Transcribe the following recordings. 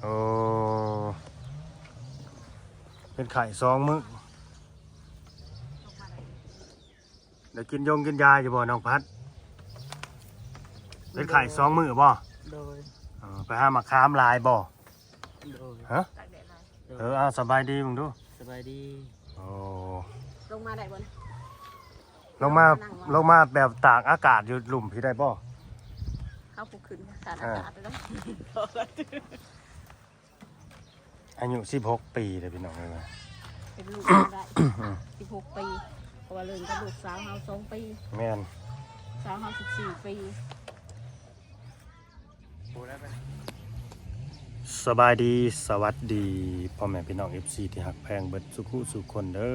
ໂອ້ ເປັນໄຂ້ສອງມື້. ໄດ້ກິນຢົງກິນຢາຢູ່ບໍ່ນ້ອງພັດ? ເປັນໄຂ້ສອງມື້ບໍ່? ໂດຍ. ເອີ ໄປຫາໝາກຂາມຫຼາຍບໍ່? ໂດຍ. ຮະ? ໂດຍ. ເອີ ເອົາ ສະບາຍດີເບິ່ງດູ. ສະບາຍດີ. ໂອ້ ລົງມາໄດ້ບໍ່ນະ? ລົງມາ ລົງມາແບບຕາກອາກາດຢູ່ລຸ່ມພີ້ໄດ້ບໍ່? ເຮົາບໍ່ຂຶ້ນ ຂາດອາກາດເລີຍ. ອາຍຸສິບຫົກປີເດ້ພີ່ນ້ອງເອີຍ ເປັນລູກໄດ້ສິບຫົກປີ ເພາະວ່າເລີ້ນກັບລູກສາວເຮົາສອງປີ. ແມ່ນ ສາວເຮົາສິບສີ່ປີ. ສະບາຍດີ ສະຫວັດດີ ພໍ່ແມ່ພີ່ນ້ອງເອັຟຊີທີ່ຮັກແພງເບິດສູ່ຜູ້ສູ່ຄົນເດີ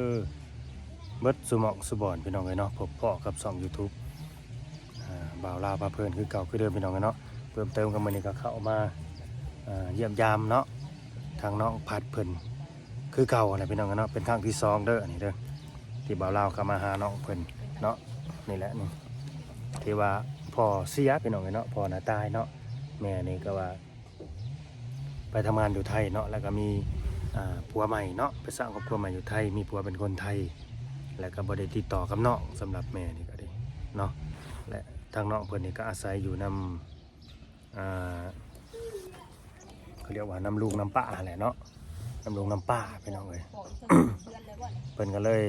ເບິດສູ່ໝ່ອງສູ່ບ່ອນພີ່ນ້ອງເອີຍເນາະ. ພົບພໍ້ກັບຊ່ອງຢູທູບ ອ່າ ບ່າວລາວພາເພີນຄືເກົ່າຄືເດີມພີ່ນ້ອງເອີຍເນາະ. ເພີ່ມເຕີມກັບມື້ນີ້ກໍເຂົ້າມາ ອ່າ ຢ້ຽມຢາມເນາະ ທາງນ້ອງພັດເພິ່ນຄືເກົ່າຫັ້ນແຫຼະພີ່ນ້ອງເອີຍເນາະ. ເປັນຄັ້ງທີສອງເດີອັນນີ້ເດີ ທີ່ບ່າວລາວເຂົ້າມາຫານ້ອງເພິ່ນເນາະ. ນີ້ແຫຼະ ນີ້ ທີ່ວ່າພໍ່ເສຍພີ່ນ້ອງເອີຍເນາະ ພໍ່ໜ້າຕາຍເນາະ. ແມ່ນີ້ກໍວ່າ ໄປທຳງານຢູ່ໄທເນາະ ແລ້ວກໍມີ ອ່າ ຜົວໃໝ່ເນາະ ໄປສ້າງຄອບຄົວໃໝ່ຢູ່ໄທ ມີຜົວເປັນຄົນໄທ ແລ້ວກໍບໍ່ໄດ້ຕິດຕໍ່ກັບນ້ອງ. ສຳລັບແມ່ນີ້ກໍດີເນາະ ແລະ ທາງນ້ອງເພິ່ນນີ້ກໍອາໄສຢູ່ນຳ ອ່າ ເຂົາຮຽກວ່ານຳລຸງນຳປ້າຫັ້ນແຫຼະເນາະ ນຳລຸງນຳປ້າພີ່ນ້ອງເອີຍ. ເພິ່ນກໍເລີຍ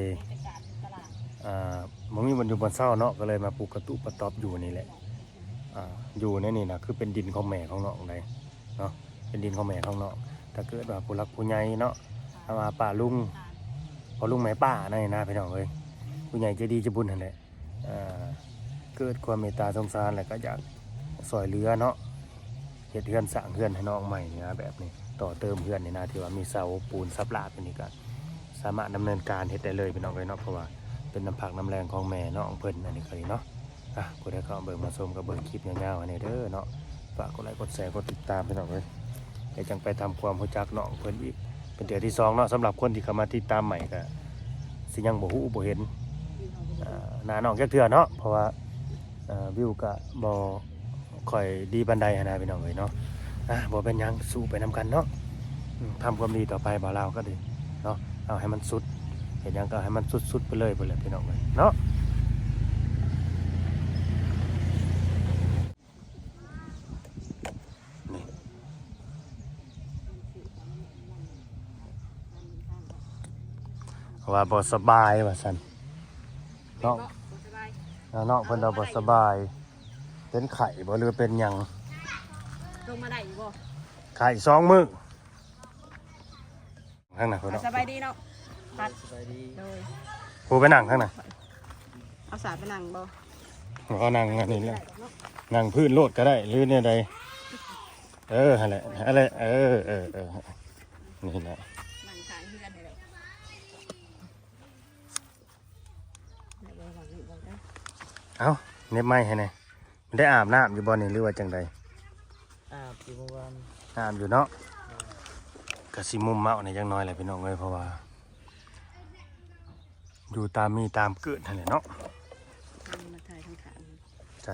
ອ່າ ບໍ່ມີບ່ອນຢູ່ບ່ອນເຊົາເນາະ ກໍເລີຍມາປຸກກະຕຸກກະຕອບຢູ່ນີ້ແຫຼະ. ອ່າ ຢູ່ໃນນີ້ນະ ຄືເປັນດິນຂອງແມ່ຂອງນ້ອງໃດເນາະ ເປັນດິນຂອງແມ່ຂອງນ້ອງ. ຖ້າເກີດວ່າຜູ້ຫຼັກຜູ້ໃຫຍ່ເນາະ ຖ້າວ່າປ້າລຸງ ພໍ່ລຸງແມ່ປ້າໃນນະພີ່ນ້ອງເອີຍ ຜູ້ໃຫຍ່ໃຈດີໃຈບຸນຫັ້ນແຫຼະ ເກີດຄວາມເມດຕາສົງສານ ແລ້ວກໍຢາກຊ່ອຍເຫຼືອເນາະ ເຮັດເຮືອນ ສ້າງເຮືອນໃຫ້ນ້ອງໃໝ່ນີ້ນະ ແບບນີ້ ຕໍ່ເຕີມເຮືອນນີ້ນະ ທີ່ວ່າມີເສົາປູນສັບລາບຢູ່ນີ້ ກໍສາມາດດຳເນີນການເຮັດໄດ້ເລີຍພີ່ນ້ອງເອີຍເນາະ. ເພາະວ່າເປັນນ້ຳພັກນ້ຳແຮງຂອງແມ່ນ້ອງເພິ່ນ ອັນນີ້ກໍດີເນາະ. ອ່ະ ຜູ້ໃດເຂົ້າມາເບິ່ງມາຊົມກໍເບິ່ງຄລິບຍາວໆໃຫ້ແດ່ເດີເນາະ. ຝາກກົດໄລກົດແຊກົດຕິດຕາມພີ່ນ້ອງເອີຍ ແລ້ວຈັ່ງໄປທຳຄວາມຮູ້ຈັກນ້ອງເພິ່ນອີກ ເປັນເທື່ອທີສອງເນາະ. ສຳລັບຄົນທີ່ເຂົ້າມາຕິດຕາມໃໝ່ກໍຊິຍັງບໍ່ຮູ້ບໍ່ເຫັນ ອ່າ ໜ້ານ້ອງຈັກເທື່ອເນາະ ເພາະວ່າ ອ່າ ວິວກໍບໍ່ຄ່ອຍດີປານໃດຫັ້ນນະພີ່ນ້ອງເອີຍເນາະ. ອ່ະ ບໍ່ເປັນຫຍັງ ສູ້ໄປນຳກັນເນາະ. ອືມ ທຳຄວາມດີຕໍ່ໄປ ບ່າວລາວກໍດີເນາະ ເອົາໃຫ້ມັນສຸດ ເຮັດຫຍັງກໍໃຫ້ມັນສຸດໆໄປເລີຍພຸ້ນແຫຼະພີ່ນ້ອງເອີຍເນາະ. ນີ້ ວ່າບໍ່ສະບາຍວ່າຊັ້ນເນາະ ເນາະ ເພິ່ນວ່າບໍ່ສະບາຍ ເປັນໄຂ້ບໍ່ ຫຼືເປັນຫຍັງ? ລົງມາໄດ້ຢູ່ບໍ່? ໄຂ້ສອງມື້. ທາງນັ້ນພຸ້ນເນາະ ສະບາຍດີເນາະ ພັດ ສະບາຍດີ ໂດຍ ຜູ້ໄປນັ່ງທາງນັ້ນ ເອົາສາດໄປນັ່ງບໍ່? ເອົານັ່ງອັນນີ້ແຫຼະ ນັ່ງພື້ນໂລດກໍໄດ້ ຫຼືແນວໃດ? ເອີ ຫັ້ນແຫຼະ ຫັ້ນແຫຼະ ເອີ ເອີ ເອີ ນີ້ແຫຼະ ນັ່ງຂ້າງເຮືອນນີ້ແຫຼະ. ເອົາ ເນັບໄມ້ໃຫ້ແດ່. ໄດ້ອາບນ້ຳຢູ່ບໍ່ນີ້ ຫຼືວ່າຈັ່ງໃດ? ອາບຢູ່ເມື່ອວານ. ອາບຢູ່ເນາະ. ໂດຍ. ກະຊິມຸມເມົາແດ່ຈັກໜ້ອຍແຫຼະພີ່ນ້ອງເອີຍ ເພາະວ່າຢູ່ຕາມມີຕາມເກີດຫັ້ນແຫຼະເນາະ. ມາຖ່າຍທາງຂ້າງ. ໃສ?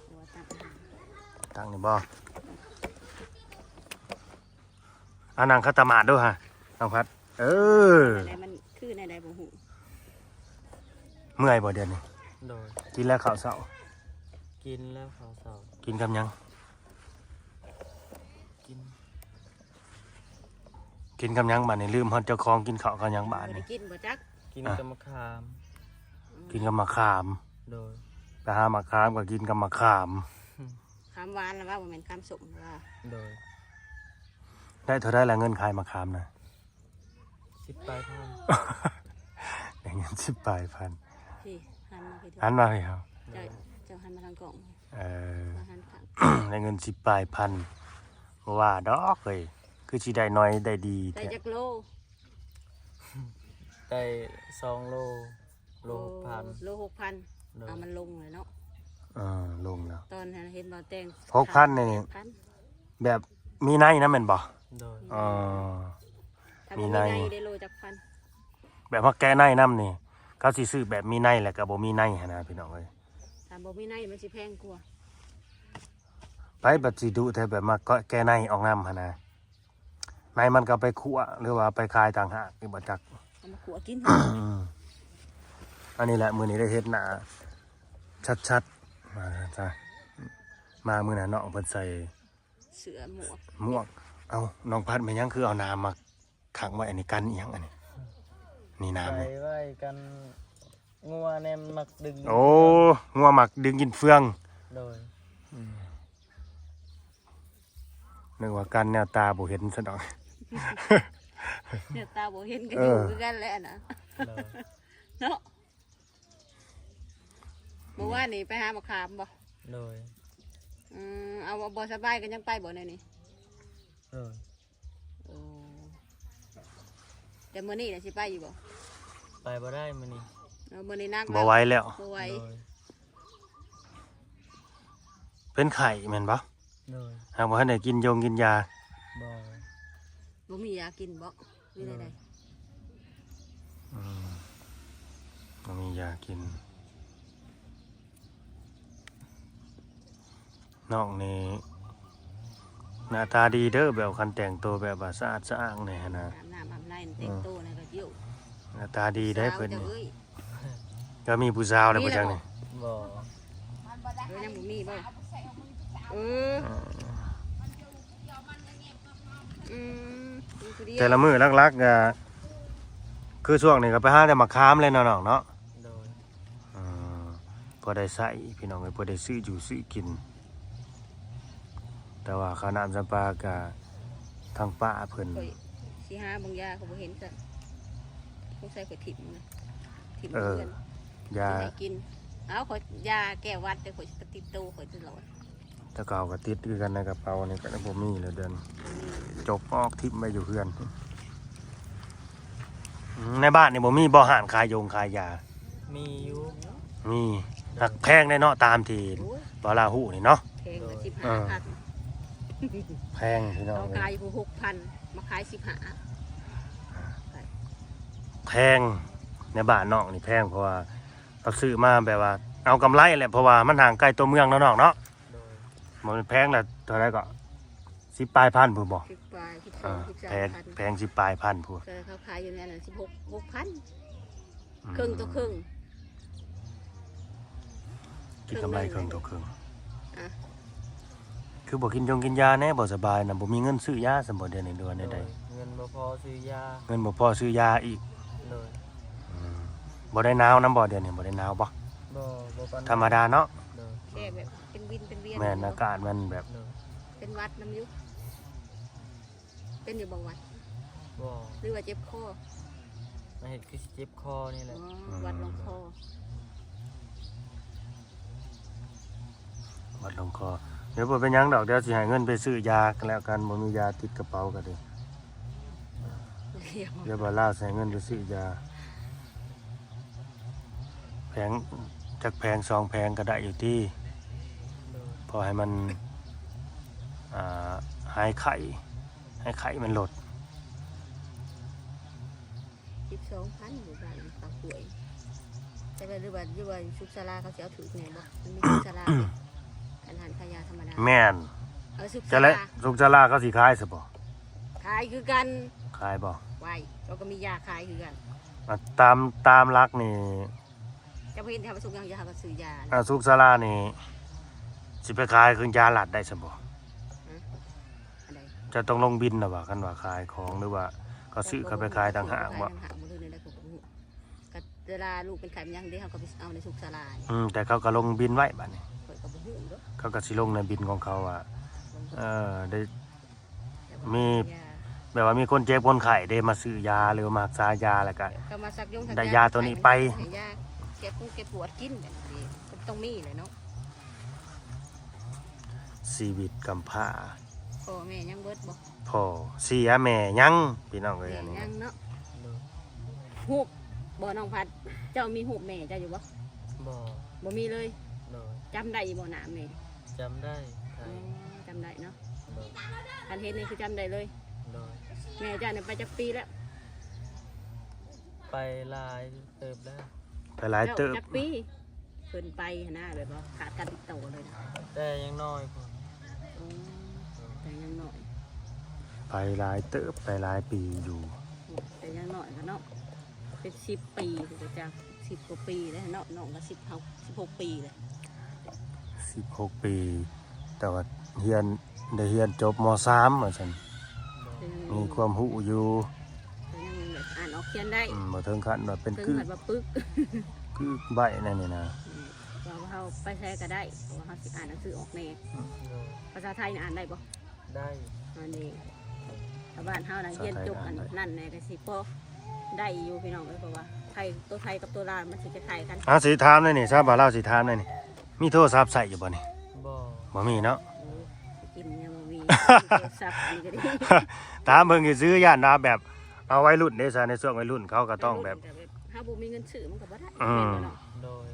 ຕົວຕັ້ງ ຕັ້ງນີ້ບໍ່? ອ່າ ນັ່ງຂັດຕະໝາດດູຫາ ນ້ອງພັດ. ເອີ ແນວໃດ ມັນຄືແນວໃດບໍ່ຮູ້. ເມື່ອຍບໍ່ດຽວນີ້? ໂດຍ. ກິນແລ້ວເຂົ້າເຊົ້າ? ກິນແລ້ວເຂົ້າເຊົ້າ. ກິນກັບຫຍັງ? ກິນ ກິນກັບຫຍັງບາດນີ້? ລືມຮອດເຈົ້າຂອງກິນເຂົ້າກັບຫຍັງບາດນີ້. ບໍ່ໄດ້ກິນບໍ່ຈັກ. ກິນ ອ່ະ ກັບໝາກຂາມ. ອືມ ກິນກັບໝາກຂາມ. ໂດຍ. ໄປຫາໝາກຂາມກໍກິນກັບໝາກຂາມ. ອືມ ຂາມຫວານລະວ່າ ບໍ່ແມ່ນຂາມສົ້ມລະວ່າ. ໂດຍ. ໄດ້ເທົ່າໃດລະເງິນຂາຍໝາກຂາມນະ? ສິບປາຍພັນ. ໄດ້ເງິນສິບປາຍພັນ. ພີ້ ຫັນມາພີ້ ຫັນມາພີ້ເຮົາ. ເຈົ້າ ເຈົ້າຫັນມາທາງກ້ອງ. ເອີ ມາຫັນຂ້າງ. ໄດ້ເງິນສິບປາຍພັນ ບໍ່ວ່າດອກເອີຍ ຄືຊິໄດ້ໜ້ອຍໄດ້ດີແທ້. ໄດ້ຈັກໂລ? ໄດ້ສອງໂລ. ໂລ ໂອ້ ຫົກພັນ. ໂລຫົກພັນ. ໂດຍ. ເອົາ ມັນລົງແລ້ວເນາະ. ເອີ ລົງແລ້ວ. ຕອນນັ້ນເຫັນບໍ່ແຕ່ງ ຫົກພັນນີ້ ແບບມີໃນນຳແມ່ນບໍ່? ໂດຍ. ເອີ ຖ້າບໍ່ມີໃນ ມີໃນໄດ້ໂລຈັກພັນ? ແບບມາແກະໃນນຳນີ້ ເຂົາຊິຊື້ແບບມີໃນ ແລ້ວກໍບໍ່ມີໃນຫັ້ນນະ ພີ່ນ້ອງເອີຍ. ຖ້າບໍ່ມີໃນມັນຊິແພງກວ່າ. ໃຜບັດຊິດຸແທ້ ແບບມາແກະໃນອອກນຳຫັ້ນນະ. ໃນມັນກໍໄປຂົ້ວ ຫຼືວ່າໄປຂາຍຕ່າງຫາກນີ້ບໍ່ຈັກ ເອົາມາຂົ້ວກິນ. ອັນນີ້ແຫຼະ ມື້ນີ້ໄດ້ເຫັນໜ້າຊັດໆ ວ່າຊັ້ນຊະ. ມາມື້ນັ້ນນ້ອງເພິ່ນໃສ່ ເສື້ອໝວກ ໝວກ. ເອົ້າ ນ້ອງພັດ ແມ່ນຫຍັງຄືເອົາໜາມມາຂັງໄວ້? ອັນນີ້ກັນອີ່ຫຍັງອັນນີ້? ນີ້ໜາມ ໃສ່ໄວ້ກັນງົວແນມມັກດຶງ. ໂອ້ ງົວມັກດຶງກິນເຟືອງ. ໂດຍ ອືມ ນຶກວ່າກັນແນວຕາບໍ່ເຫັນຊະດອກ. ແນວຕາບໍ່ເຫັນກໍ ເອີ ຢູ່ຄືກັນແຫຼະນະ. ໂດຍ ເນາະ. ມື້ວານນີ້ໄປຫາໝາກຂາມບໍ່? ໂດຍ ອືມ ເອົາ ບໍ່ສະບາຍກໍຍັງໄປບໍ່ແນວນີ້? ໂດຍ ໂອ້ ແຕ່ມື້ນີ້ນະຊິໄປຢູ່ບໍ່? ໄປບໍ່ໄດ້ມື້ນີ້. ເອີ ມື້ນີ້ໜັກ ບໍ່ໄຫວແລ້ວ ບໍ່ໄຫວ. ໂດຍ ເປັນໄຂ້ແມ່ນບໍ່? ໂດຍ ຫາກບໍ່ທັນໄດ້ກິນຢົງກິນຢາ. ບໍ່ ບໍ່ມີຢາກິນບໍ່ ຫຼືແນວໃດ? ໂດຍ ອືມ ບໍ່ມີຢາກິນ. ນ້ອງນີ້ໜ້າຕາດີເດີ ແບບຄັນແຕ່ງໂຕແບບວ່າສະອາດສະອ້າງແດ່ຫັ້ນນະ ອາບນ້ຳອາບໃນແຕ່ງໂຕນັ້ນກໍຢູ່ ໜ້າຕາດີເດ້ເພິ່ນນີ້. ເອີຍ ກໍມີຜູ້ສາວແລ້ວບໍ່ຈັກນີ້? ບໍ່ ເອີ ຍັງບໍ່ມີບໍ່? ເອີ ເອີ ອືມ ຢູ່ຜູ້ດຽວ. ແຕ່ລະມື້ຫຼັກໆ ກໍຄືຊ່ວງນີ້ກໍໄປຫາແຕ່ໝາກຂາມແຫຼະເນາະນ້ອງເນາະ. ໂດຍ ເອີ ພໍໄດ້ໃຊ້ພີ່ນ້ອງເອີຍ ພໍໄດ້ຊື້ຢູ່ຊື້ກິນ. ແຕ່ວ່າຄ່ານ້ຳຊຳປາກະທາງປ້າເພິ່ນ ຂ້ອຍຊິຫາເບິ່ງຢາ ຂ້ອຍບໍ່ເຫັນຊ້ຳ ສົງໄສຂ້ອຍຖິ້ມນະ ຖິ້ມ ເອີ ເຮືອນ ຢາຊິໃຫ້ກິນ. ເອົາ ຂ້ອຍຢາແກ້ຫວັດເດ້ ຂ້ອຍຕິດໂຕຂ້ອຍຕະຫຼອດ. ແຕ່ເກົ່າກໍຕິດຄືກັນໃນກະເປົານີ້ ກໍບໍ່ມີແລ້ວດຽວນີ້ ຈົກອອກຖິ້ມໄວ້ຢູ່ເຮືອນ. ອືມ ໃນບ້ານນີ້ບໍ່ມີບໍ່ຮ້ານຂາຍຢົງຂາຍຢາ? ມີຢູ່ ມີ ແຕ່ຫາກແພງເດ້ເນາະ ຕາມທີ່ ໂອ້ຍ ບ່າວລາວຮູ້ນີ້ເນາະ ແພງ ໂດຍ ສິບຫ້າພັນ ເອີ ແພງພີ່ນ້ອງ ເຮົາຂາຍຢູ່ຫົກພັນ ມາຂາຍສິບຫ້າ ແພງ ໃນບ້ານນ້ອງນີ້ແພງ ເພາະວ່າເຂົາຊື້ມາແບບວ່າເອົາກຳໄລແຫຼະ ເພາະວ່າມັນຫ່າງໄກຕົວເມືອງເນາະນ້ອງເນາະ. ໂດຍ ບໍ່ແມ່ນແພງລະເທົ່າໃດກໍ ສິບປາຍພັນພຸ້ນບໍ່? ສິບປາຍ ສິບສອງ ອ່າ ສິບສາມ ແພງ ພັນ ແພງສິບປາຍພັນພຸ້ນ ແຕ່ເຂົາຂາຍຢູ່ໃນນັ້ນ ສິບຫົກ ຫົກພັນ ອືມ ເຄິ່ງຕໍ່ເຄິ່ງ ກິນກຳໄລເຄິ່ງຕໍ່ເຄິ່ງ ອ່ະ ຄືບໍ່ກິນຢົງກິນຢາແດ່? ບໍ່ສະບາຍນະ ບໍ່ມີເງິນຊື້ຢາຊັ້ນບໍ່ ດຽວນີ້ ຫຼືວ່າແນວໃດ? ໂດຍ ເງິນບໍ່ພໍຊື້ຢາ ເງິນບໍ່ພໍຊື້ຢາອີກ. ໂດຍ ອືມ ບໍ່ໄດ້ໜາວນຳບໍ່ ດຽວນີ້ ບໍ່ໄດ້ໜາວບໍ່? ບໍ່ ບໍ່ປານໃດ ທຳມະດາເນາະ. ໂດຍ ແຄ່ແບບ ເປັນວິນເປັນວຽນ ແມ່ນ ອາກາດມັນແບບ ໂດຍ ເປັນຫວັດນຳຢູ່. ເປັນຢູ່ບໍ່ຫວັດ? ບໍ່ ຫຼືວ່າເຈັບຄໍ? ມາເຮັດຄືຊິເຈັບຄໍນີ້ແຫຼະ. ອໍ ອືມ ຫວັດລົງຄໍ ຫວັດລົງຄໍ. ດຽວບໍ່ເປັນຫຍັງດອກ ດຽວຊິໃຫ້ເງິນໄປຊື້ຢາກັນແລ້ວກັນ ບໍ່ມີຢາຕິດກະເປົາກໍດີ. ດຽວບ່າວລາວຊິໃຫ້ເງິນໄປຊື້ຢາ ແຜງ ຈັກແຜງສອງແຜງກໍໄດ້ຢູ່ຕິ ພໍໃຫ້ມັນ ອ່າ ຫາຍໄຂ້ ໃຫ້ໄຂ້ມັນລົດ. ສິບສອງພັນ ຢູ່ບ້ານປາກກ້ວຍ ແຕ່ວ່າ ຫຼືວ່າ ຫຼືວ່າສຸກສາລາເຂົາຊິເອົາຖືກແດ່ບໍ່? ມັນມີສຸກສາລາເດ້ ອັນຮ້ານຂາຍຢາທຳມະດາ. ແມ່ນ ເອີ ສຸກສາລາ ສຸກສາລາເຂົາຊິຂາຍຊະບໍ່? ຂາຍຄືກັນ. ຂາຍບໍ່? ໄວ້ ເຂົາກໍມີຢາຂາຍຄືກັນ. ອ່າ ຕາມ ຕາມຫຼັກນີ້ ເຈົ້າບໍ່ເຫັນເຂົາໄປສົ່ງຢາ ເຂົາກໍຊື້ຢາ. ອ່າ ສຸກສາລານີ້ຊິໄປຂາຍຄືຢາລັດໄດ້ຊະບໍ່? ຮະ? ອັນໃດ? ເຈົ້າຕ້ອງລົງບິນນະວ່າ ຄັນວ່າຂາຍຂອງ ຫຼືວ່າເຂົາຊື້ເຂົາໄປຂາຍຕ່າງຫາກບໍ່? ຂາຍຕ່າງຫາກບໍ່ ຫຼືແນວໃດ ຂ້ອຍກໍບໍ່ຮູ້. ກໍເວລາລູກເປັນໄຂ້ເປັນຫຍັງເດ້ ເຮົາກໍໄປເອົາໃນສຸກສາລາ. ອືມ ແຕ່ເຂົາກໍລົງບິນໄວ້ບາດນີ້. ຂ້ອຍກໍບໍ່ຮູ້ເດ້. ເຂົາກໍຊິລົງໃນບິນຂອງເຂົາວ່າ ເອີ ໄດ້ ມີ ແບບວ່າມີຄົນເຈັບຄົນໄຂ້ເດ້ ມາຊື້ຢາ ຫຼືວ່າມາຮັກສາຢາ ແລ້ວກະໄດ້ຢາໂຕນີ້ໄປ ໃຫ້ຢາແກ້ປົງແກ້ປວດກິນ ແບບນີ້ກໍຕ້ອງມີແຫຼະເນາະ. ຊີວິດກຳພ້າ ພໍ່ແມ່ຍັງເບິດບໍ່? ພໍ່ເສຍແມ່ຍັງ ພີ່ນ້ອງເອີຍ. ແມ່ຍັງເນາະ. ໂດຍ ຮູບບໍ່ ນ້ອງພັດ ເຈົ້າມີຮູບແມ່ເຈົ້າຢູ່ບໍ່? ບໍ່ ບໍ່ມີເລີຍ. ໂດຍ ຈຳໄດ້ຢູ່ບໍ່ໜ້າແມ່? ຈຳໄດ້. ອໍ ຈຳໄດ້ເນາະ. ໂດຍ ຄັນເຫັນນີ້ຄືຈຳໄດ້ເລີຍ. ໂດຍ ແມ່ເຈົ້ານີ້ໄປຈັກປີແລ້ວ? ໄປຫຼາຍເຕີບແລ້ວ. ໄປຫຼາຍເຕີບ. ຈັກປີເພິ່ນໄປຫັ້ນນະ ແບບວ່າຂາດການຕິດຕໍ່ເລີຍນະ? ແຕ່ຍັງນ້ອຍພຸ້ນ. ອໍ ແຕ່ຍັງນ້ອຍ. ໄປຫຼາຍເຕີບ ໄປຫຼາຍປີຢູ່ ແຕ່ຢ່າງໜ້ອຍກໍເນາະ ເປັນສິບປີ ຜູ້ຈັກ ສິບກວ່າປີແລ້ວເນາະ ນ້ອງກໍສິບ ເຮົາສິບຫົກປີແລ້ວ ສິບຫົກປີ ແຕ່ວ່າຮຽນ ໄດ້ຮຽນຈົບ ມ.ສາມ ວ່າຊັ້ນ ເອີ ມີຄວາມຮູ້ຢູ່ ກໍຍັງແບບອ່ານອອກຂຽນໄດ້ ອືມ ບໍ່ເຖິງຂັ້ນວ່າເປັນ ເຖິງຂັ້ນວ່າປຶກ ກຶກໃບ້ແນວນີ້ນະ ອືມ ວ່າເຮົາໄປໃສກໍໄດ້ ເພາະວ່າເຮົາຊິອ່ານໜັງສືອອກແດ່ ອືມ ພາສາໄທນີ້ອ່ານໄດ້ບໍ່? ໄດ້ ອັນນີ້ ຊາວບ້ານເຮົານະ ພາສາໄທ ຮຽນຈົບອັນນັ້ນແດ່ກໍຊິພໍໄດ້ຢູ່ພີ່ນ້ອງເອີຍ ເພາະວ່າໄທ ໂຕໄທກັບໂຕລາວມັນຊິຄ້າຍໆກັນ ເອົາ ຊິຖາມແນວນີ້ ຊາວບ້ານລາວ ຊິຖາມແນວນີ້ ມີໂທລະສັບໃຊ້ຢູ່ບໍ່ນີ້? ບໍ່ ບໍ່ມີເນາະ ໂອ້ຍ ກິນຍັງບໍ່ມີ ໂທລະສັບນີ້ກໍດີ ຖາມເບິ່ງຊື່ໆ ຢ້ານວ່າແບບ ເອົາ ໄວລຸ້ນເດ້ຊະ ໃນຊ່ວງໄວລຸ້ນເຂົາກໍຕ້ອງແບບ ໄວລຸ້ນກໍແບບ ເຮົາບໍ່ມີເງິນຊື້ມັນກໍບໍ່ໄດ້ ອືມ ແມ່ນບໍ່ເນາະ? ໂດຍ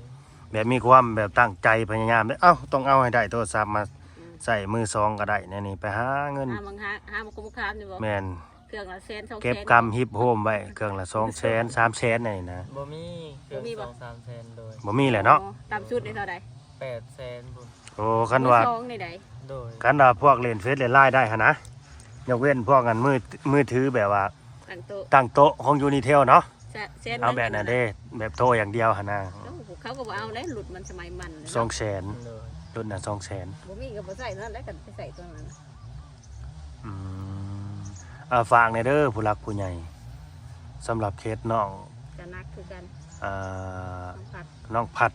ແບບມີຄວາມແບບຕັ້ງໃຈພະຍາຍາມເດ້ ເອົ້າ ຕ້ອງເອົາໃຫ້ໄດ້ ໂທລະສັບມາ ອືມ ໃຊ້ມືສອງກໍໄດ້ ແນວນີ້ໄປຫາເງິນ ຫາມັງຫາ ຫາບັກຄຸມຄາມນີ້ບໍ່? ແມ່ນ ເຄື່ອງລະແສນ ສອງແສນ ເກັບກຳຮິບໂຮມໄວ້ ເຄື່ອງລະສອງແສນ ສາມແສນ ນີ້ນະ ບໍ່ມີ ເຄື່ອງ ບໍ່ມີບໍ່? ສອງສາມແສນ ໂດຍ ບໍ່ມີແຫຼະເນາະ ອໍ ຕ່ຳສຸດນີ້ເທົ່າໃດ? ແປດແສນພຸ້ນ ໂອ້ ຄັນວ່າ ມືສອງນີ້ໃດ ໂດຍ ຄັນວ່າພວກຫຼິ້ນເຟສຫຼິ້ນລາຍໄດ້ຫັ້ນນະ ຍົກເວັ້ນພວກອັນມື ມືຖືແບບວ່າ ຕັ້ງໂຕະ ຕັ້ງໂຕະຂອງຢູນີເທວເນາະ ແສນ ແສນ ເອົາແບບນັ້ນເດ້ ແບບໂທຢ່າງດຽວຫັ້ນນະ ໂອ້ ເຂົາກໍບໍ່ເອົາແລ້ວ ລຸ້ນມັນສະໄໝມັນເນາະ ສອງແສນ ໂດຍ ລຸ້ນນະ ສອງແສນ ບໍ່ມີກໍບໍ່ໃຊ້ນັ້ນແຫຼະ ກັນໄປໃຊ້ຕົວນັ້ນ ອືມ ອ່າ ຝາກແດ່ເດີຜູ້ຫຼັກຜູ້ໃຫຍ່ ສຳລັບເຂດນ້ອງ ກໍໜັກຄືກັນ ອ່າ ນ້ອງພັດ ນ້ອງພັດ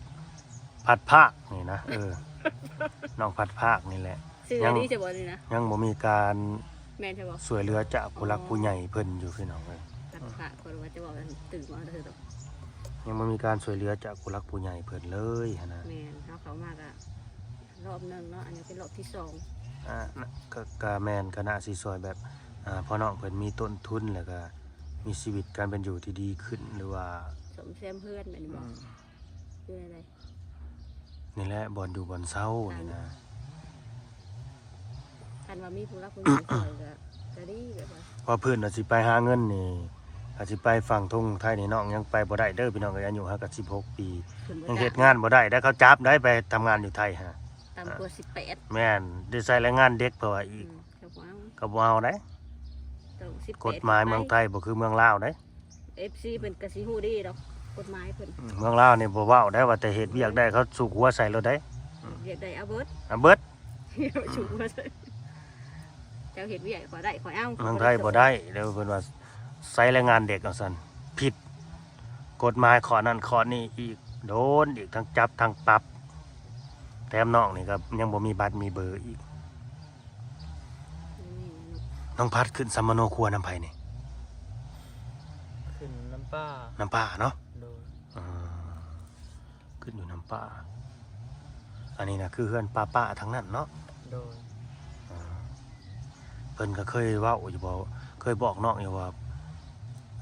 ພັດພາກນີ້ນະ ເອີ ນ້ອງພັດພາກນີ້ແຫຼະ ຊື່ ຍັງ ອັນນີ້ໃຊ່ບໍ່ນີ້ນະ ຍັງບໍ່ມີການ ແມ່ນໃຊ່ບໍ່ ຊ່ວຍເຫຼືອຈາກຜູ້ຫຼັກຜູ້ໃຫຍ່ເພິ່ນຢູ່ ພີ່ນ້ອງເອີຍ ພັດພາກ ເພິ່ນວ່າຈະເວົ້າອັນຕື່ມເອົາເດີ ຍັງບໍ່ມີການຊ່ວຍເຫຼືອຈາກຜູ້ຫຼັກຜູ້ໃຫຍ່ເພິ່ນເລີຍຫັ້ນນະ ແມ່ນ ເຮົາເຂົ້າມາກໍ ຮອບໜຶ່ງເນາະ ອັນນີ້ເປັນຮອບທີສອງ ອ່າ ນະ ກະ ກະແມ່ນ ກະໜ້າຊິຊ່ວຍແບບ ອ່າ ພໍ່ນ້ອງເພິ່ນມີຕົ້ນທຶນ ແລ້ວກະມີຊີວິດການເປັນຢູ່ທີ່ດີຂຶ້ນ ຫຼືວ່າ ສ້ອມແຊມເຮືອນແມ່ນບໍ່? ອືມ ຢູ່ໃນໃດ? ນີ້ແຫຼະ ບ່ອນຢູ່ບ່ອນເຊົານີ້ນະ ຄັນວ່າມີຜູ້ຫຼັກຜູ້ໃຫຍ່ຊ່ວຍກະ ກະດີແບບວ່າ ວ່າເພິ່ນວ່າຊິໄປຫາເງິນນີ້ ອາດຊິໄປຝັ່ງທົ່ງໄທນີ້ ນ້ອງຍັງໄປບໍ່ໄດ້ເດີພີ່ນ້ອງເອີຍ ອາຍຸຫາກະສິບຫົກປີ ເພິ່ນບໍ່ ຍັງເຮັດງານບໍ່ໄດ້ໄດ໋ ເຂົາຈັບໄດ໋ ໄປທຳງານຢູ່ໄທຫາ ຕ່ຳກວ່າສິບແປດ ແມ່ນ ໄດ້ໃສ່ແລງງານເດັກ ເພິ່ນວ່າອີກ ອືມ ເຂົາບໍ່ເອົາ ເຂົາບໍ່ເອົາໄດ໋ ຕ້ອງສິບແປດ ກົດໝາຍເມືອງໄທບໍ່ຄືເມືອງລາວໄດ໋ ເອັຟຊີ ເພິ່ນກໍຊິຮູ້ດີດອກ ກົດໝາຍເພິ່ນ ອືມ ເມືອງລາວນີ້ບໍ່ເວົ້າໄດ໋ ວ່າແຕ່ເຮັດວຽກໄດ້ ເຂົາຊຸກຫົວໃສ່ໂລດໄດ໋ ອືມ ວຽກໃດເອົາເບິດ ເອົາເບິດ ຊຸກຫົວໃສ່ ເຈົ້າເຮັດວຽກຂ້ອຍໄດ້ ຂ້ອຍເອົາ ເມືອງໄທບໍ່ໄດ້ເດີ ເພິ່ນວ່າໃຊ້ແລງງານເດັກວ່າຊັ້ນ ຜິດກົດໝາຍຂໍ້ນັ້ນຂໍ້ນີ້ອີກ ໂດນອີກ ທັງຈັບທັງປັບ ແຖມນ້ອງນີ້ກໍຍັງບໍ່ມີບັດມີເບີອີກ ບໍ່ມີເນາະ ນ້ອງພັດຂຶ້ນສຳມະໂນຄົວນຳໃຜນີ້? ຂຶ້ນນຳປ້າ ນຳປ້າເນາະ ໂດຍ ອືມ ຂຶ້ນຢູ່ນຳປ້າ ອັນນີ້ນະ ຄືເຮືອນປ້າໆທັງນັ້ນເນາະ ໂດຍ ອືມ ເພິ່ນກໍເຄີຍເວົ້າຢູ່ບໍ່ ເຄີຍບອກນ້ອງຢູ່ວ່າ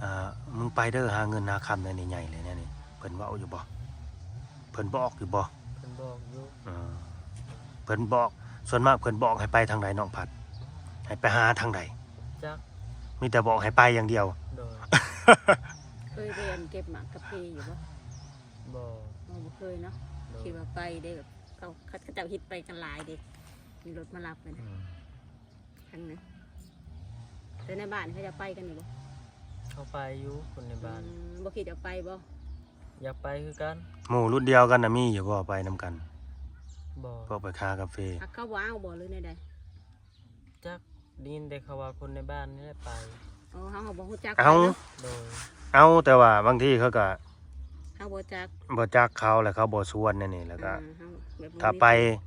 ອ່າ ມຶງໄປເດີ ຫາເງິນຫາຄຳໃນນີ້ໃຫຍ່ເລີຍແນວນີ້ ເພິ່ນເວົ້າຢູ່ບໍ່? ເພິ່ນບອກຢູ່ບໍ່? ເພິ່ນບອກຢູ່ ເອີ ເພິ່ນບອກ ສ່ວນມາກເພິ່ນບອກໃຫ້ໄປທາງໃດນ້ອງພັດ? ໃຫ້ໄປຫາທາງໃດ? ຈັກ ມີແຕ່ບອກໃຫ້ໄປຢ່າງດຽວ ໂດຍ ເຄີຍໄປອັນເກັບໝາກກາເຟຢູ່ບໍ່? ບໍ່ ບໍ່ ບໍ່ເຄີຍເນາະ ໂດຍ ຄິດວ່າໄປເດ້ ແບບເຂົາ ເຂົາເຈົ້າເຮັດໄປກັນຫຼາຍເດ້ ມີລົດມາຮັບກັນ ອືມ ຄັນນະ ແຕ່ໃນບ້ານເຂົາເຈົ້າໄປກັນຢູ່ບໍ່? ເຂົາໄປຢູ່ ຄົນໃນບ້ານ ອືມ ບໍ່ຄິດຢາກໄປບໍ່? ຢາກໄປຄືກັນ ໝູ່ລຸ້ນດຽວກັນນະ ມີຢູ່ບໍ່ໄປນຳກັນ? ບໍ່ ພວກໄປຄາກາເຟ ຫາກເຂົາບໍ່ເອົາບໍ່ ຫຼືແນວໃດ? ຈັກ ໄດ້ຍິນແຕ່ເຂົາວ່າຄົນໃນບ້ານນີ້ແຫຼະໄປ ອໍ ເຮົາ ເຮົາບໍ່ຮູ້ຈັກ ເອົ້າ ເນາະ ໂດຍ ເອົ້າ ແຕ່ວ່າບາງທີເຂົາກໍ ເຮົາບໍ່ຈັກ ບໍ່ຈັກເຂົາ ແລ້ວເຂົາບໍ່ຊວນແນວນີ້ ແລ້ວກໍ ອ່າ ເຮົາແບບ ຖ້າໄປ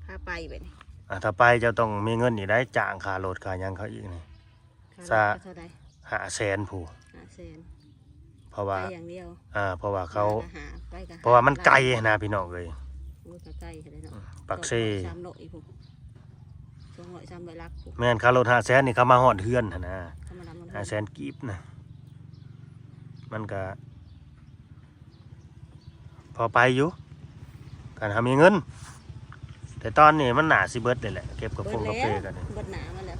ພາໄປແບບນີ້ ອ່າ ຖ້າໄປເຈົ້າຕ້ອງມີເງິນອີກໄດ໋ ຈ້າງຄ່າລົດຄ່າຫຍັງເຂົາອີກນີ້ ຄ່າລົດເທົ່າໃດ? ຫ້າແສນ ຜູ້ ຫ້າແສນ ເພາະວ່າ ໄປຢ່າງດຽວ ອ່າ ເພາະວ່າເຂົາ ມາກໍຫາ ໄປກໍຫາ ເພາະວ່າມັນໄກຫັ້ນນະພີ່ນ້ອງເອີຍ ໂອ້ຍ ກໍໄກຫັ້ນແຫຼະເນາະ ອືມ ປາກເຊ ສອງຮ້ອຍ ສາມຮ້ອຍ ສອງຮ້ອຍ ສາມຮ້ອຍຫຼັກ ແມ່ນ ຄ່າລົດຫ້າແສນນີ້ ເຂົາມາຮອດເຮືອນຫັ້ນນະ ເຂົາມານຳຮອດເຮືອນ ຫ້າແສນກີບນະ ມັນກະພໍໄປຢູ່ ຄັນເຮົາມີເງິນ ແຕ່ຕອນນີ້ມັນໜ້າຊິເບິດເລີຍແຫຼະ ເກັບກາຟ- ເບິດແລ້ວ ກາເຟກັນນີ້ ເບິດໜ້າມັນແລ້ວ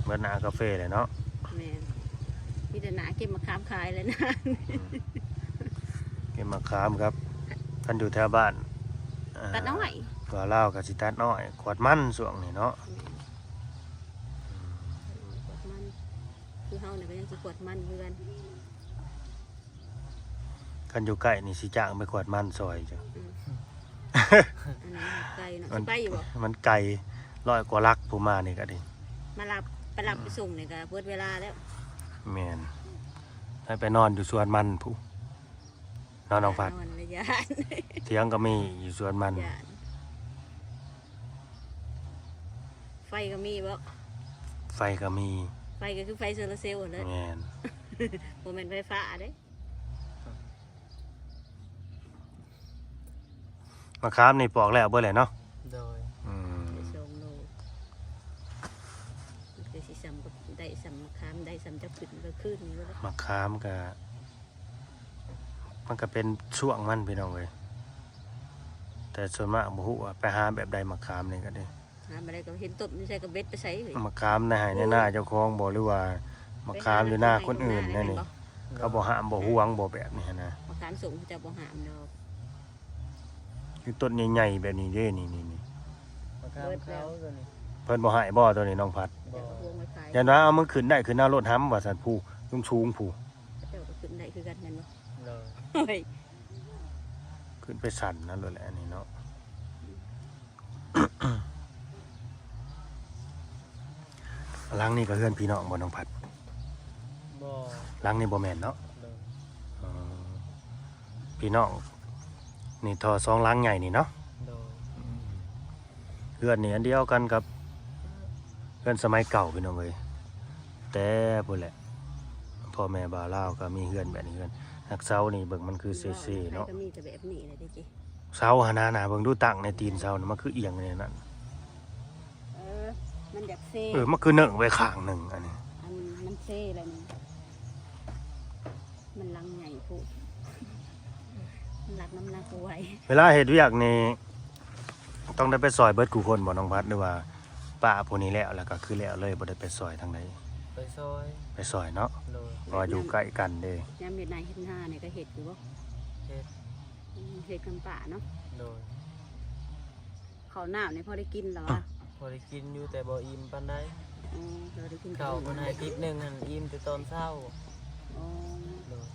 ເບິດໜ້າກາເຟແຫຼະເນາະ ແມ່ນ ມີແຕ່ໜ້າເກັບໝາກຂາມຂາຍແຫຼະນະ ອືມ ເກັບໝາກຂາມຄັບ ຄັນຢູ່ແຖວບ້ານ ເອີ ຕັດອ້ອຍ ວ່າລາວກໍຊິຕັດອ້ອຍ ກວາດມັນຊ່ວງນີ້ເນາະ ແມ່ນ ອືມ ກວາດມັນ ຄືເຮົານີ້ກໍຍັງຊິຂວດມັນຄືກັນ. ຄັນຢູ່ໃກ້ນີ້ຊິຈ້າງໄປຂວດມັນຊ່ອຍເຈົ້າ. ອືມ ອັນນັ້ນໄກເນາະ. ມັນ ຊິໄປຢູ່ບໍ່? ມັນໄກ ຮ້ອຍກວ່າຫຼັກ ຜູ້ມານີ້ກໍດີ ມາຮັບ ໄປຮັບໄປສົ່ງນີ້ກໍເບິດເວລາແລ້ວ. ແມ່ນ ໃຫ້ໄປນອນຢູ່ສວນມັນພຸ້ນ. ເນາະ ນ້ອງພັດ? ນອນລະຢ້ານ ຖຽງກໍມີຢູ່ສວນມັນ. ຢ້ານ ໄຟກໍມີບໍ່? ໄຟກໍມີ. ໄຟກໍຄືໄຟໂຊລາເຊວຫັ້ນແຫຼະ. ແມ່ນ ບໍ່ແມ່ນໄຟຟ້າເດ້. ໝາກຂາມນີ້ປອກແລ້ວເບິດແລ້ວເນາະ? ໂດຍ. ອືມ ໄດ້ສອງໂລ ມັນກໍຊິສ່ຳກັບ ໄດ້ສ່ຳໝາກຂາມ ໄດ້ສ່ຳຈັກຂຶ້ນກໍຄືນຢູ່ແລ້ວ. ໝາກຂາມກໍ ມັນກໍເປັນຊ່ວງມັນພີ່ນ້ອງເອີຍ ແຕ່ສ່ວນມາກບໍ່ຮູ້ວ່າໄປຫາແບບໃດ ໝາກຂາມນີ້ກໍດີ. ຫາມາໄດ້ກໍເຫັນຕົ້ນຢູ່ໃສກໍເບັດໄປໃສ່ເອີຍ. ໝາກຂາມໃນໄຮ່ໃນນາເຈົ້າຂອງບໍ່ ຫຼືວ່າໝາກຂາມຢູ່ນາຄົນອື່ນແນວນີ້? ເຂົາບໍ່ຫ້າມບໍ່ຫວງບໍ່ແບບນີ້ຫັ້ນນະ. ໝາກຂາມສົງເຂົາເຈົ້າບໍ່ຫ້າມດອກ. ຄືຕົ້ນໃຫຍ່ໆແບບນີ້ເດ້ ນີ້ໆໆ. ໝາກຂາມຂາວຕົວນີ້ ເພິ່ນບໍ່ໃຫ້ບໍ່ຕົວນີ້ ນ້ອງພັດ? ບໍ່. ຢ້ານວ່າເອົາມັນຂຶ້ນໄດ້ ຂຶ້ນເອົາໂລດຫຳວ່າຊັ້ນ ຜູ້ສູງໆ ຜູ້ ເຂົາເຈົ້າກໍຂຶ້ນໄດ້ຄືກັນແມ່ນບໍ່? ໂດຍ. ໂອ້ຍ ຂຶ້ນໄປຊັ້ນນັ້ນໂລດແຫຼະ ອັນນີ້ເນາະ. ຫຼັງນີ້ກໍເຮືອນພີ່ນ້ອງບໍ່ ນ້ອງພັດ? ບໍ່. ຫຼັງນີ້ບໍ່ແມ່ນເນາະ? ໂດຍ. ອໍ ພີ່ນ້ອງ ນີ້ທໍ່ສອງຫຼັງໃຫຍ່ນີ້ເນາະ? ໂດຍ. ເຮືອນນີ້ອັນດຽວກັນກັບເຮືອນສະໄໝເກົ່າພີ່ນ້ອງເອີຍ ແຕ່ພຸ້ນແຫຼະ ພໍ່ແມ່ບ່າວລາວກໍມີເຮືອນແບບນີ້. ເຮືອນຮັກເສົານີ້ເບິ່ງມັນຄືເຊໆເນາະ. ກໍມີແຕ່ແບບນີ້ແຫຼະເດ້. ເສົາຫັ້ນນະ ນະ ເບິ່ງດູ ຕັ້ງໃນຕີນເສົານະ ມັນຄືອຽງແນວນັ້ນ. ເອີ ມັນຢາກເຊ. ເອີ ມັນຄືເໜິ້ງໄວ້ຂ້າງໜຶ່ງ ອັນນີ້ ອັນມັນເຊແລ້ວນີ້ ມັນຫຼັງໃຫຍ່ໂພດ ມັນຫຼັກນ້ຳໜັກບໍ່ໄຫວ. ເວລາເຮັດວຽກນີ້ ຕ້ອງໄດ້ໄປຊ່ອຍເບິດຄູ່ຄົນບໍ່ ນ້ອງພັດ? ຫຼືວ່າປ້າຜູ້ນີ້ແລ້ວ ແລ້ວກໍຄືແລ້ວເລີຍ ບໍ່ໄດ້ໄປຊ່ອຍທາງໃດ? ໄປຊ່ອຍ. ໄປຊ່ອຍເນາະ. ໂດຍ. ເພາະວ່າຢູ່ໃກ້ກັນເດ້. ຍາມເຮັດໄຮ່ເຮັດນານີ້ກໍເຮັດຢູ່ບໍ່? ເຮັດ. ອືມ ເຮັດນຳປ້າເນາະ. ໂດຍ. ເຂົ້ານ້ຳນີ້ພໍໄດ້ກິນແລ້ວຫວາ? ພໍໄດ້ກິນຢູ່ ແຕ່ບໍ່ອີ່ມປານໃດ. ອໍ ພໍໄດ້ກິນ. ເຂົ້າເພິ່ນໃຫ້ຕິບໜຶ່ງຫັ້ນ ອີ່ມແຕ່ຕອນເຊົ້າ. ອໍ. ໂດຍ.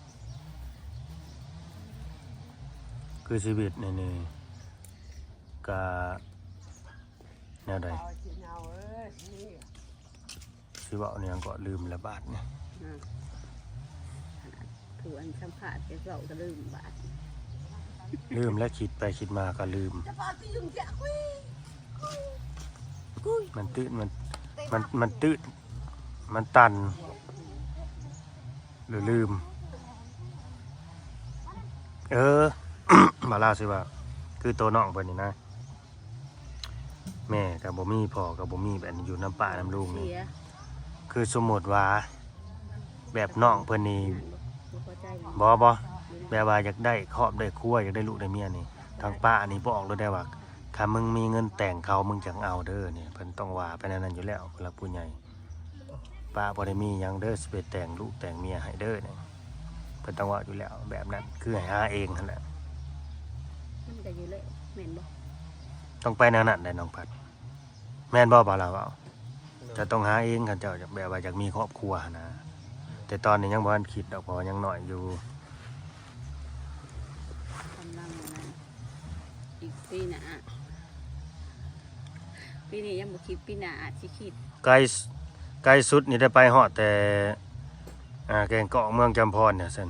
ຄືຊີວິດນີ້ ນີ້ກະແນວໃດ? ຊິເວົ້າແນວຫຍັງເກາະ ລືມແລ້ວບາດນີ້. ອືມ ຂະໜາດຜູ້ອັນສຳພາດກໍເວົ້າກໍລືມບາດ. ລືມແລ້ວ ຄິດໄປຄິດມາກໍລືມ. ມັນຕື່ນ ມັນ ມັນ ມັນຕື່ນ ມັນຕັນ ຫຼືລືມ. ເອີ ມາລາວຊິວ່າ ຄືໂຕນ້ອງເພິ່ນນີ້ນະ ແມ່ກໍບໍ່ມີ ພໍ່ກໍບໍ່ມີ ແບບຢູ່ນຳປ້ານຳລຸງນີ້. ຄືສົມມຸດວ່າແບບນ້ອງເພິ່ນນີ້ ບໍ່ ບໍ່ ແບບວ່າຢາກໄດ້ຄອບໄດ້ຄົວ ຢາກໄດ້ລູກໄດ້ເມຍນີ້ ທາງປ້ານີ້ບອກໂລດໄດ້ວ່າ ຖ້າມຶງມີເງິນແຕ່ງເຂົາ ມຶງຈັ່ງເອົາເດີ. ນີ້ເພິ່ນຕ້ອງວ່າໄປແນວນັ້ນຢູ່ແລ້ວ ຜູ້ຫຼັກຜູ້ໃຫຍ່. ປ້າບໍ່ໄດ້ມີຫຍັງເດີ ຊິໄປແຕ່ງລູກແຕ່ງເມຍໃຫ້ເດີນີ້ ເພິ່ນຕ້ອງເວົ້າຢູ່ແລ້ວແບບນັ້ນ ຄືໃຫ້ຫາເອງຫັ້ນແຫຼະ. ມັນກໍຢູ່ແລ້ວແມ່ນບໍ່? ຕ້ອງໄປແນວນັ້ນໄດ໋ນ້ອງພັດ. ແມ່ນບໍ່ ບ່າວລາວເວົ້າ? ໂດຍ. ເຈົ້າຕ້ອງຫາເອງ ຄັນເຈົ້າຢາກ ແບບວ່າຢາກມີຄອບຄົວຫັ້ນນະ. ແຕ່ຕອນນີ້ຍັງບໍ່ທັນຄິດດອກ ເພາະວ່າຍັງນ້ອຍຢູ່. ກຳລັງນະ ອີກປີໜ້າ ປີນີ້ຍັງບໍ່ຄິດ ປີໜ້າອາດຊິຄິດ. ໄກ ໄກສຸດນີ້ໄດ້ໄປຮອດແຕ່ ອ່າ ແກ້ງກອກ ເມືອງຈຳພອນ ຈັ່ງຊັ້ນ.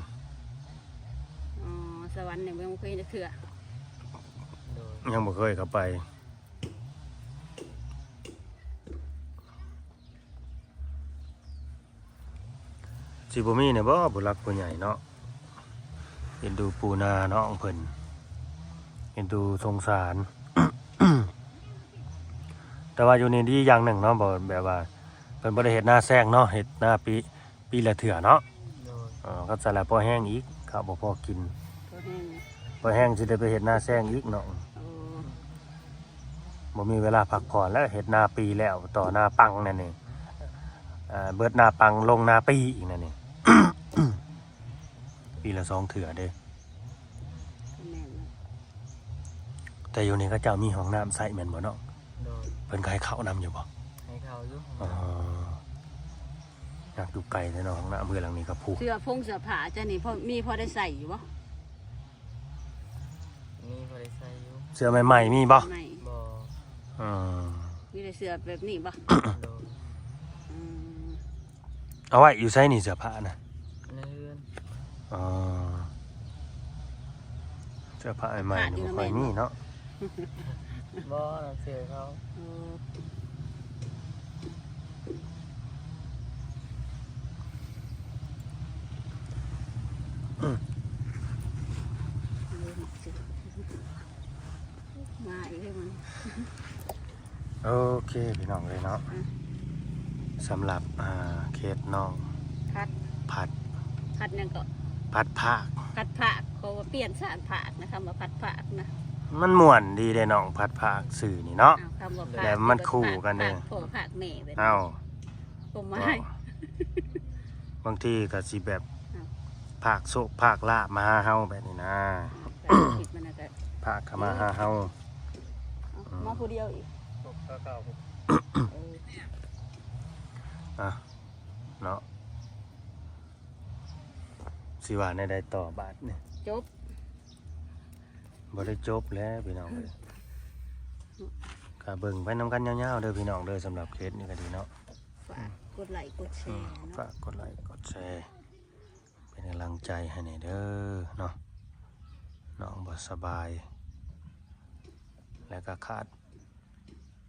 ອໍ ສະຫວັນນີ້ຍັງບໍ່ເຄີຍເທື່ອ. ໂດຍ. ຍັງບໍ່ເຄີຍເຂົ້າໄປ. ຊິບໍ່ມີແດ່ບໍ່ ຜູ້ຫຼັກຜູ້ໃຫຍ່ເນາະ ເອັນດູປູນານ້ອງເພິ່ນ ເອັນດູສົງສານ. ແຕ່ວ່າຢູ່ນີ້ດີຢ່າງໜຶ່ງເນາະ ບໍ່ ແບບວ່າເພິ່ນບໍ່ໄດ້ເຮັດນາແຊງເນາະ ເຮັດນາປີ ປີລະເທື່ອເນາະ. ໂດຍ. ເອີ ຄັນຊັ້ນລະພໍແຮງອີກ ເຂົ້າບໍ່ພໍກິນ ພໍແຮງ ພໍແຮງຊິໄດ້ໄປເຮັດນາແຊງອີກເນາະ. ໂອ້ ບໍ່ມີເວລາພັກຜ່ອນແລ້ວ ເຮັດນາປີແລ້ວ ຕໍ່ນາປັງນັ້ນນີ້ ເອີ ເບິດນາປັງລົງນາປີອີກນັ້ນນີ້ ປີລະສອງເທື່ອເດ້. ແມ່ນແລ້ວ. ແຕ່ຢູ່ນີ້ເຂົາເຈົ້າມີຫ້ອງນ້ຳໃຊ້ແມ່ນບໍ່ນ້ອງ? ໂດຍ. ເພິ່ນກໍໃຫ້ເຂົ້ານຳຢູ່ບໍ່? ໃຫ້ເຂົ້າຢູ່. ອໍ. ຈັກຢູ່ໄກແທ້ເນາະ ຫ້ອງນ້ຳເຮືອນຫຼັງນີ້ກັບພູ. ເສື້ອຜົງເສື້ອຜ້າເຈົ້ານີ້ພໍ ມີພໍໄດ້ໃຊ້ຢູ່ບໍ່? ມີພໍໄດ້ໃຊ້ຢູ່. ເສື້ອໃໝ່ໆ ມີບໍ່? ໃໝ່. ບໍ່. ອືມ ມີແຕ່ເສື້ອແບບນີ້ບໍ່? ໂດຍ. ອືມ ເອົາໄວ້ຢູ່ໃສນີ້ເສື້ອຜ້ານະ? ໃນເຮືອນ. ອໍ ເສື້ອຜ້າໃໝ່ໆ ນີ້ບໍ່ຄ່ອຍມີເນາະ. ບໍ່ ນັ້ນເສື້ອເຂົາ. ເອີ ມາອີກແລ້ວມັນ. ໂອເຄພີ່ນ້ອງເອີຍເນາະ ອືມ ສຳລັບ ອ່າ ເຂດນ້ອງ ພັດ ພັດ ພັດຫຍັງເກາະ? ພັດພາກ ພັດພາກ. ເພາະວ່າປ່ຽນສານພາກນະ ຄຳວ່າພັດພາກນະ ມັນມ່ວນດີເດ້ນ້ອງ ພັດພາກຊື່ນີ້ເນາະ. ອ້າວ ຄຳວ່າພາກ ແບບມັນຄູ່ກັນເດ້ ພາກພໍ່ພາກແມ່ເວີຍ. ເອົ້າ ຄວາມໝາຍ ບາງທີກໍຊິແບບ ອ້າວ ພາກໂຊກພາກລາບມາຫາເຮົາແບບນີ້ນະ ພາກເຂົ້າມາຫາເຮົາ. ເອົ້າ ອືມ ມາຜູ້ດຽວອີກ ເອີ ອ່ະ ເນາະ ຊິວ່າແນວໃດຕໍ່ບາດນີ້? ຈົບ ບໍ່ໄດ້ຈົບແລ້ວພີ່ນ້ອງເອີຍ. ກໍເບິ່ງໄປນຳກັນຍາວໆເດີພີ່ນ້ອງເດີ ສຳລັບເຄສນີ້ກໍດີເນາະ. ຝາກກົດໄລກົດແຊ ເນາະ ອືມ ຝາກກົດໄລກົດແຊ ເປັນກຳລັງໃຈໃຫ້ແດ່ເດີເນາະ. ນ້ອງບໍ່ສະບາຍ ແລ້ວກໍຂາດ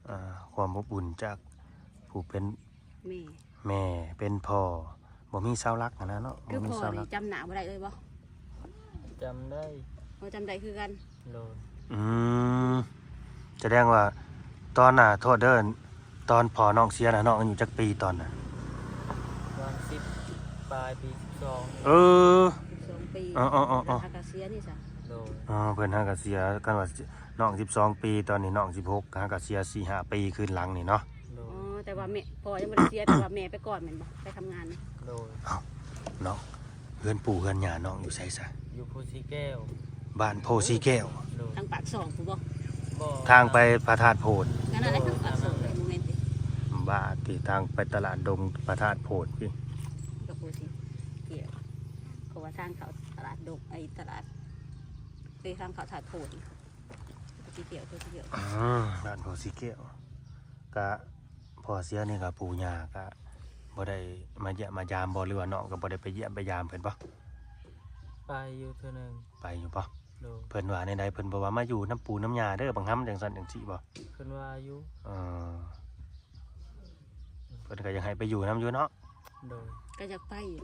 ອ່າ ຄວາມອົບອຸ່ນຈາກຜູ້ເປັນແມ່ ແມ່ເປັນພໍ່ ບໍ່ມີເສົາຫຼັກຫັ້ນນະເນາະ. ຄື ບໍ່ມີເສົາຫຼັກ ນີ້ຈຳໜ້າບໍ່ໄດ້ເລີຍບໍ່? ຈຳໄດ້. ບໍ່ ຈຳໄດ້ຄືກັນ. ໂດຍ. ອືມ ສະແດງວ່າຕອນ ອ່າ ໂທດເດີ ຕອນພໍ່ນ້ອງເສຍນະ ນ້ອງອາຍຸຈັກປີຕອນນັ້ນ? ປະມານສິບປາຍປີ ສິບສອງ. ເອີ ສິບສອງປີ. ເອີໆໆໆ ຫາກະເສຍນີ້ຊະ. ໂດຍ. ອໍ ເພິ່ນຫາກະເສຍ ຄັນວ່ານ້ອງສິບສອງປີ ຕອນນີ້ນ້ອງສິບຫົກ ຫາກະເສຍສີ່ຫ້າປີຄືນຫຼັງນີ້ເນາະ. ໂດຍ. ອໍ ແຕ່ວ່າແມ່ ພໍ່ຍັງບໍ່ໄດ້ເສຍ ແຕ່ວ່າແມ່ໄປກ່ອນແມ່ນບໍ່? ໄປທຳງານ. ໂດຍ. ເອົ້າ ນ້ອງ ເຮືອນປູ່ເຮືອນຍ່ານ້ອງຢູ່ໃສຊະ? ຢູ່ພູສີແກ້ວ. ບ້ານໂພສີແກ້ວ. ໂດຍ. ທາງປາກຊ່ອງພຸ້ນບໍ່? ບໍ່. ທາງໄປພະທາດໂພນ. ນັ້ນແຫຼະ ທາງປາກຊ່ອງເລີຍ ບໍ່ແມ່ນຕິ? ບ້າຕິ ທາງໄປຕະຫຼາດດົງພະທາດໂພນພີ້. ກໍພູສີແກ້ວ ເພາະວ່າທາງເຂົ້າຕະຫຼາດດົງ ໄອ້ຕະຫຼາດ ເອີ ທາງເຂົ້າທາດໂພນ ພູສີແກ້ວ ພູສີແກ້ວ. ອືມ ບ້ານໂພສີແກ້ວ. ກະ ພໍ່ເສຍນີ້ກໍ ປູ່ຍ່າກໍບໍ່ໄດ້ມາຢ້ຽມມາຢາມບໍ່ ຫຼືວ່ານ້ອງກໍບໍ່ໄດ້ໄປຢ້ຽມໄປຢາມເພິ່ນບໍ່? ໄປຢູ່ເທື່ອໜຶ່ງ. ໄປຢູ່ບໍ່? ໂດຍ. ເພິ່ນວ່າແນວໃດ? ເພິ່ນບໍ່ວ່າມາຢູ່ນຳປູ່ນຳຍ່າເດີ ບັກຫຳ ຈັ່ງຊັ້ນຈັ່ງຊີ້ບໍ່? ເພິ່ນວ່າຢູ່. ເອີ ເພິ່ນກໍຢາກໃຫ້ໄປຢູ່ນຳຢູ່ເນາະ. ໂດຍ. ກໍຢາກໄປຢູ່.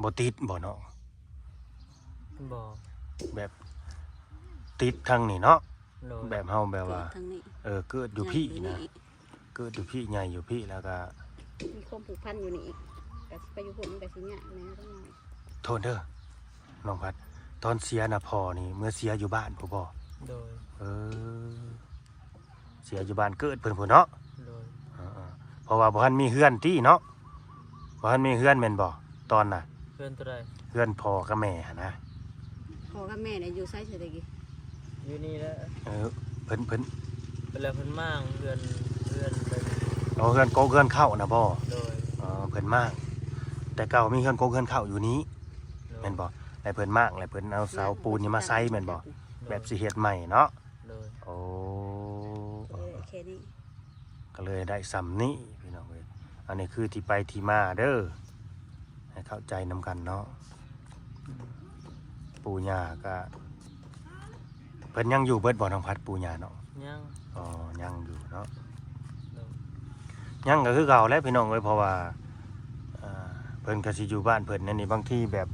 ບໍ່ຕິດບໍ່ນ້ອງ? ບໍ່. ແບບຕິດທາງນີ້ເນາະ. ໂດຍ. ແບບເຮົາແບບວ່າ ເກີດທາງນີ້ ເອີ ເກີດຢູ່ພີ້ນະ ໃຫຍ່ຢູ່ພີ້ ເກີດຢູ່ພີ້ ໃຫຍ່ຢູ່ພີ້ ແລ້ວກໍມີຄວາມຜູກພັນຢູ່ນີ້ອີກ ກໍຊິໄປຢູ່ພຸ້ນມັນກໍຊິຍາກແດ່ຈັກໜ້ອຍ. ໂທດເດີ ນ້ອງພັດ ຕອນເສຍນະ ພໍ່ນີ້ເມືອເສຍຢູ່ບ້ານພຸ້ນບໍ່? ໂດຍ. ເອີ ເສຍຢູ່ບ້ານເກີດເພິ່ນພຸ້ນເນາະ. ໂດຍ. ເອີໆ ເພາະວ່າບໍ່ທັນມີເຮືອນຕິເນາະ ບໍ່ທັນມີເຮືອນແມ່ນບໍ່ຕອນນະ? ເຮືອນໂຕໃດ? ເຮືອນພໍ່ກັບແມ່ຫັ້ນນະ. ພໍ່ກັບແມ່ນີ້ຢູ່ໃສຊະແຕ່ກີ້? ຢູ່ນີ້ແຫຼະ. ເອີ ເພິ່ນ ເພິ່ນ ເພິ່ນ ແລ້ວເພິ່ນມ້າງເຮືອນ ເຮືອນໄປ. ອໍ ເຮືອນກົກເຮືອນເຄົ້ານະບໍ່? ໂດຍ. ອໍ ເພິ່ນມ້າງ ແຕ່ເກົ່າມີເຮືອນກົກເຮືອນເຄົ້າຢູ່ນີ້. ໂດຍ. ແມ່ນບໍ່? ແລ້ວເພິ່ນມ້າງ ແລ້ວເພິ່ນເອົາເສົາປູນນີ້ມາໃສ່ແມ່ນບໍ່? ໂດຍ. ແບບຊິເຮັດໃໝ່ເນາະ. ໂດຍ. ໂອ້ ເອີ ແຄ່ນີ້ ກໍເລີຍໄດ້ຊ່ຳນີ້ພີ່ນ້ອງເອີຍ. ອັນນີ້ຄືທີ່ໄປທີ່ມາເດີ ໃຫ້ເຂົ້າໃຈນຳກັນເນາະ. ປູ່ຍ່າກໍ ເພິ່ນຍັງຢູ່ເບິດບໍ່ ນ້ອງພັດ ປູ່ຍ່າເນາະ? ຍັງ. ອໍ ຍັງຢູ່ເນາະ. ໂດຍ. ຍັງກໍຄືເກົ່າແຫຼະພີ່ນ້ອງເອີຍ ເພາະວ່າ ອ່າ ເພິ່ນກໍຊິຢູ່ບ້ານເພິ່ນແນວນີ້ ບາງທີແບບ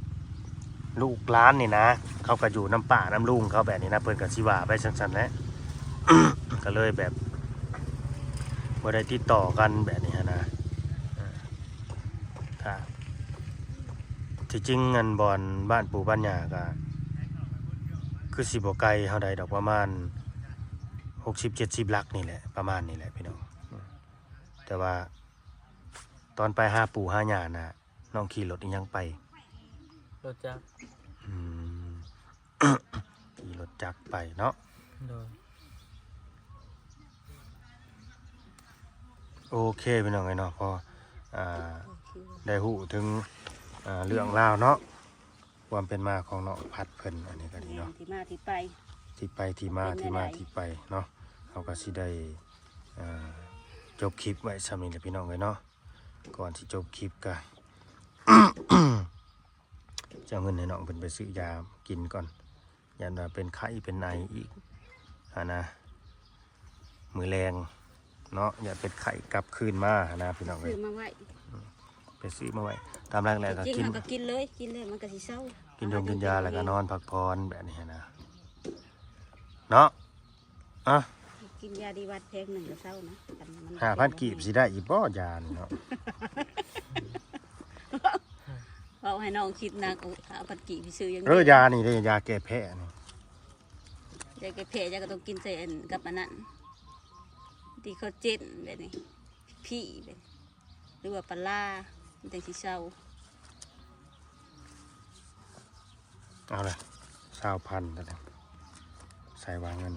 ລູກຫຼານນີ້ນະ ເຂົາກໍຢູ່ນຳປ້ານຳລຸງເຂົາແບບນີ້ນະ ເພິ່ນກໍຊິວ່າໄປຊັ້ນໆແຫຼະ ກໍເລີຍແບບບໍ່ໄດ້ຕິດຕໍ່ກັນແບບນີ້ຫັ້ນນະ. ກໍທີ່ຈິງອັນບ່ອນບ້ານປູ່ບ້ານຍ່າກໍຄືຊິບໍ່ໄກເຮົາໃດດອກ ປະມານຫົກສິບເຈັດສິບຫຼັກນີ້ແຫຼະ ປະມານນີ້ແຫຼະພີ່ນ້ອງ. ແຕ່ວ່າຕອນໄປຫາປູ່ຫາຍ່ານະ ນ້ອງຂີ່ລົດອີ່ຫຍັງໄປ? ລົດຈັກ. ອືມ ຂີ່ລົດຈັກໄປເນາະ. ໂດຍ. ໂອເຄພີ່ນ້ອງເອີຍເນາະ ເພາະ ອ່າ ໄດ້ຮູ້ເຖິງ ອ່າ ເລື່ອງລາວເນາະ ຄວາມເປັນມາຂອງນ້ອງພັດເພິ່ນ ອັນນີ້ກໍດີເນາະ ທີ່ມາທີ່ໄປ ທີ່ໄປທີ່ມາ ເປັນແນວໃດ ທີ່ມາທີ່ໄປເນາະ. ເຮົາກໍຊິໄດ້ ອ່າ ຈົບຄລິບໄວ້ສ່ຳນີ້ແຫຼະ ພີ່ນ້ອງເອີຍເນາະ. ກ່ອນຊິຈົບຄລິບກໍ ຈະເອົາເງິນໃຫ້ນ້ອງເພິ່ນໄປຊື້ຢາກິນກ່ອນ ຢ້ານວ່າເປັນໄຂ້ເປັນໄອອີກຫັ້ນນະ ມື້ແລງເນາະ ຢ້ານເປັນໄຂ້ກັບຄືນມາຫັ້ນນະ ພີ່ນ້ອງເອີຍ. ຊື້ມາໄວ້ ໄປຊື້ມາໄວ້ ຕາມຫຼັກແລ້ວກໍ ກິນ ເຮົາກໍກິນເລີຍ ກິນເລີຍມັນກໍຊິເຊົາ ກິນຢາ ກິນຢາແລ້ວກໍນອນພັກຜ່ອນແບບນີ້ຫັ້ນນະ ເນາະ. ອ່ະ ກິນຢາດີວັດແພງໜຶ່ງກໍເຊົານະ ຄັນມັນ ຫ້າພັນກີບຊິໄດ້ອີກບໍ່ ຢານີ້ເນາະ? ເວົ້າໃຫ້ນ້ອງຄິດໜັກ ໂອ້ ຫ້າພັນກີບຊິຊື້ຫຍັງ ເອີ ຢານີ້ເດ້ ຢາແກ້ແພ້ນີ້ ຢາແກ້ແພ້ ຢາກໍຕ້ອງກິນໃສ່ອັນ ກັບອັນນັ້ນ ທີ່ເຂົາເຈັນແບບນີ້ ພີ້ແບບນີ້ ຫຼືວ່າປາຫຼ້າ ມັນຈັ່ງຊິເຊົາ. ເອົາລະ ຊາວພັນ ຕົວນີ້ ໃສ່ວ່າເງິນ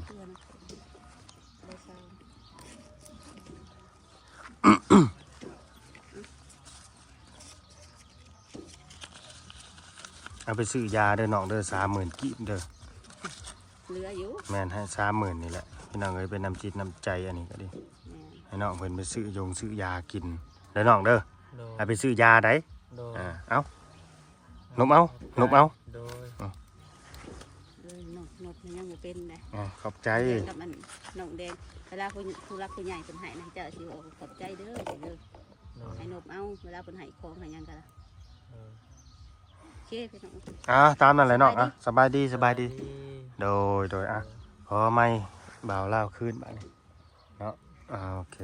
ເອົາໄປຊື້ຢາເດີນ້ອງເດີ ສາມໝື່ນກີບເດີ ເຫຼືອຢູ່ ແມ່ນ ໃຫ້ສາມໝື່ນນີ້ແຫຼະ ພີ່ນ້ອງເອີຍ ເປັນນ້ຳຈິດນ້ຳໃຈ ອັນນີ້ກໍດີ ແມ່ນ ໃຫ້ນ້ອງເພິ່ນໄປຊື້ຢົງຊື້ຢາກິນເດີນ້ອງເດີ ໂດຍ ໃຫ້ໄປຊື້ຢາໃດ ໂດຍ ອ່າ ເອົາ ນົບເອົາ ນົບເອົາ ໂດຍ ເອີຍ ນົບ ນົບຍັງບໍ່ເປັນເດ້ ອ່າ ຂອບໃຈ ແດງກັບອັນ ນ້ອງແດງ ເວລາຜູ້ ຜູ້ຫຼັກຜູ້ໃຫຍ່ເພິ່ນໃຫ້ນະ ເຈົ້າຊິເວົ້າຂອບໃຈເດີ ເດີ ໂດຍ ໃຫ້ນົບເອົາ ເວລາເພິ່ນໃຫ້ຂອງໃຫ້ຫຍັງກໍ ເອີ ໂອເຄ ພີ່ນ້ອງ ອ່າ ຕາມນັ້ນແຫຼະນ້ອງ ສະບາຍດີ ອ່ອ່າ ສະບາຍດີ ສະບາຍດີ ສະບາຍດີ ໂດຍ ໂດຍ ອ່າ ພໍໃໝ່ ບ່າວລາວຄືນບາດນີ້ເນາະ ອ່າ ໂອເຄ.